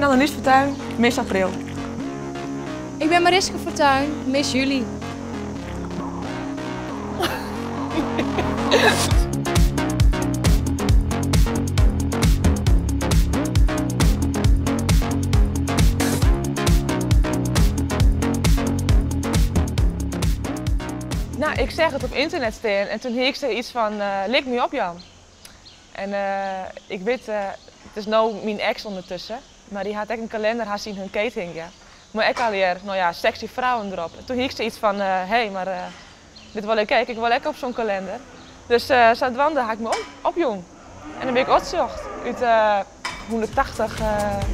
Annelies Fortuin, Miss April. Ik ben Mariska Fortuin, Miss Juli. Nou, ik seach it op ynternet stean en toen hie ik sa iets fan, lik my op Jan. En ik wit, it is no myn eks ûndertusken, mar dy hat ek in kalinder hast yn hun keet hingje. Mei ek allegear, no ja, sexy frouwen derop. En toen hie ik sa iets fan, hé, mar dit wol ik ek, ik wol ek op zo'n kalinder. Dus sadwaande ha ik my opjûn. En dan bin ik útsocht út 180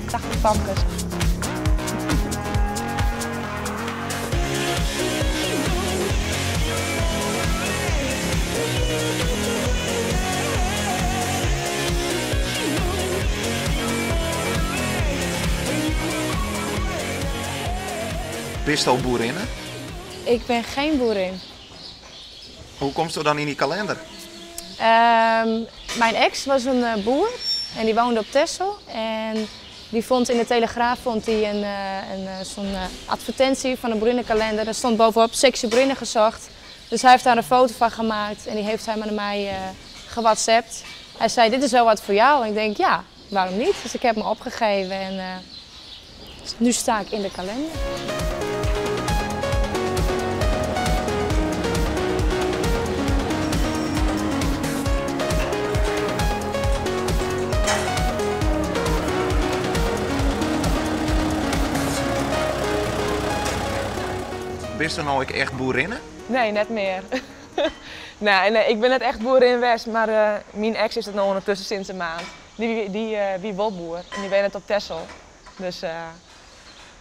80 famkes. Bisto boerinne? Ik ben geen boerin. Hoe komsto dan yn dy kalinder? Mijn ex was een boer en die woonde op Texel. En die vond in de Telegraaf vond hij een, zo'n advertentie van een boerinnenkalender. Daar stond bovenop sexy boerinnen gezocht. Dus hij heeft daar een foto van gemaakt en die heeft hij naar mij gewhatsappt. Hij zei, dit is wel wat voor jou. En ik denk, ja, waarom niet? Dus ik heb me opgegeven en nu sta ik in de kalender. Bist no ek echt boerinne? Nee, net mear. Nee, nee, ik bin net echt boerin west, mar myn eks is it no ûndertusken sinds in maand. Dy wie wol boer en dy wennet op Texel. Dus,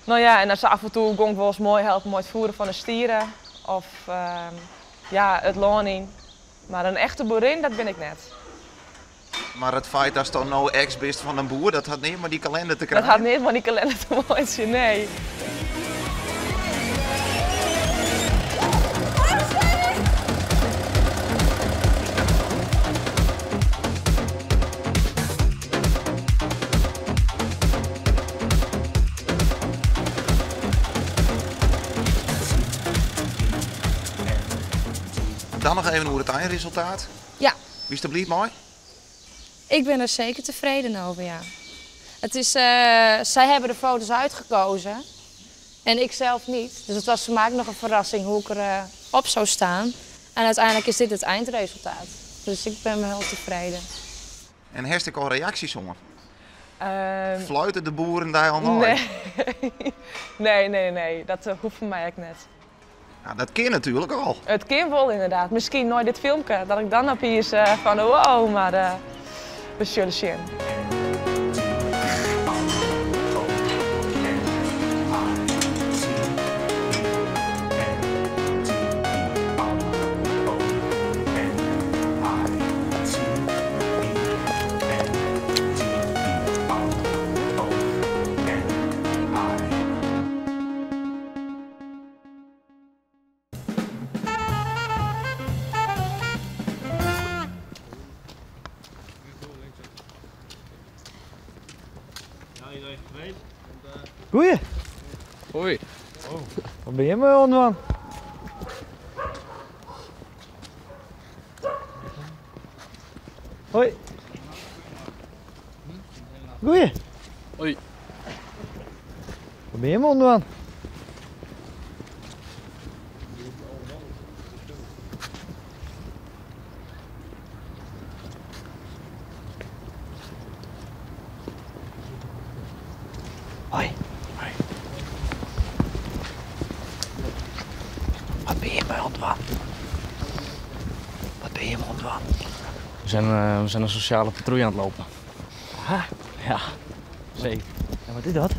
no ja, en dan sa af en toe gong ik wolris meihelpen mei it foeren fan de stieren of ja, it lân yn. Mar in echte boerin, dat bin ik net. Mar it feit datsto no eks bist fan in boer, dat hat neat mei dy kalinder te Dat hat krijen? neat mei dy kalinder te meitsjen, nee. Dan noch even oer it einresultaat. Ja. Bist der bliid mei? Ik ben er zeker tevreden over, ja. Zij hebben de foto's uitgekozen en ik zelf niet. Dus het was voor mij ook nog een verrassing hoe ik er op zou staan. En uiteindelijk is dit het eindresultaat. Dus ik ben wel tevreden. En hast ek al reaksjes hân? Fluite de boeren dy al nei? Nee. Nee, nee, nee. Dat hoecht foar my ek net. Nou, dat kin natuerlik al. It kin wol ynderdaad. Miskien nei dit filmke, dat ik dan opiens fan wow, mar we sille sjen. Goeie. Hoi. Wat bin jim oan it dwaan? Hoi. Goeie. Hoi. Wat bin jim oan it dwaan? Hoi. Hoi. Wat bin jim oan it dwaan? Wat bin jim oan it dwaan? We zijn een sociale patrouille aan het lopen. Aha. Ja, zeker. En wat is dat?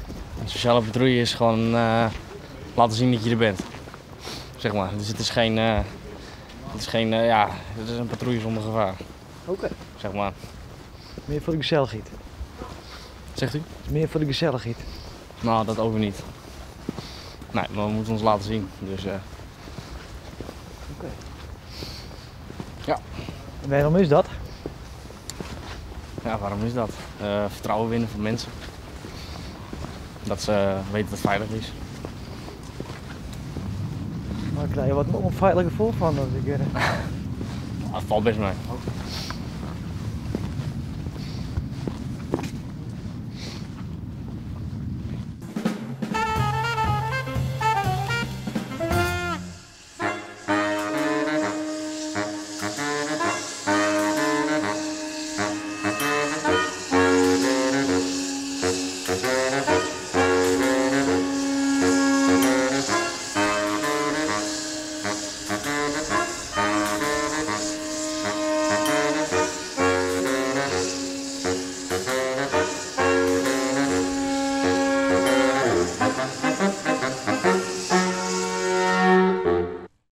Een sociale patrouille is gewoon laten zien dat je er bent. Zeg maar. Dus het is geen, het is geen, ja, het is een patrouille zonder gevaar. Oké. Zeg maar. Mear foar de gesellichheid. Zegt u? Mear foar de gesellichheid. Nou, dat ook niet. Nee, maar we moeten ons laten zien. Dus. Oké. Ja. En waarom is dat? Ja, waarom is dat? Vertrouwen winnen van mensen. Dat se weten dat het veilig is. Maar ik krijg er wat een onveilig gevoel van. Als ik, Dat valt best mee.